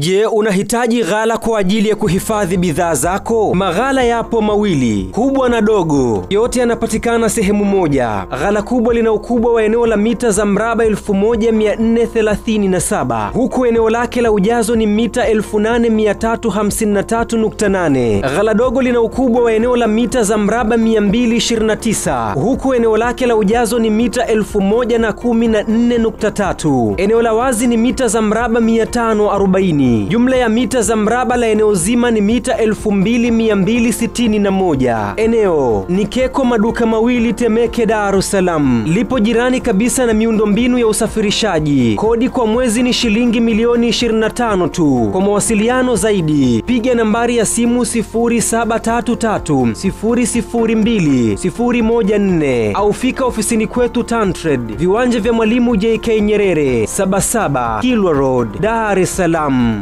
Je, unahitaji ghala kwa ajili ya kuhifadhi bidhaa zako? Maghala yapo mawili, kubwa na dogo. Yote yanapatikana sehemu moja. Ghala kubwa lina ukubwa wa eneo la mita za mraba 1437, huku eneo lake la ujazo ni mita 8353.8. Ghala dogo lina ukubwa wa eneo la mita za mraba 229, huku eneo lake la ujazo ni mita 1014.3. Eneo la wazi ni mita za mraba 540. Jumla ya mita za mraba la eneo zima ni mita 2261. Eneo ni Keko maduka mawili, Temeke, Dar es Salaam. Lipo jirani kabisa na miundombinu ya usafirishaji. Kodi kwa mwezi ni shilingi milioni 25 tu. Kwa mawasiliano zaidi piga nambari ya simu 0733 002 014 au fika ofisini kwetu Tantrade, viwanja vya Mwalimu JK Nyerere, 77 Kilwa Road, Dar es Salaam.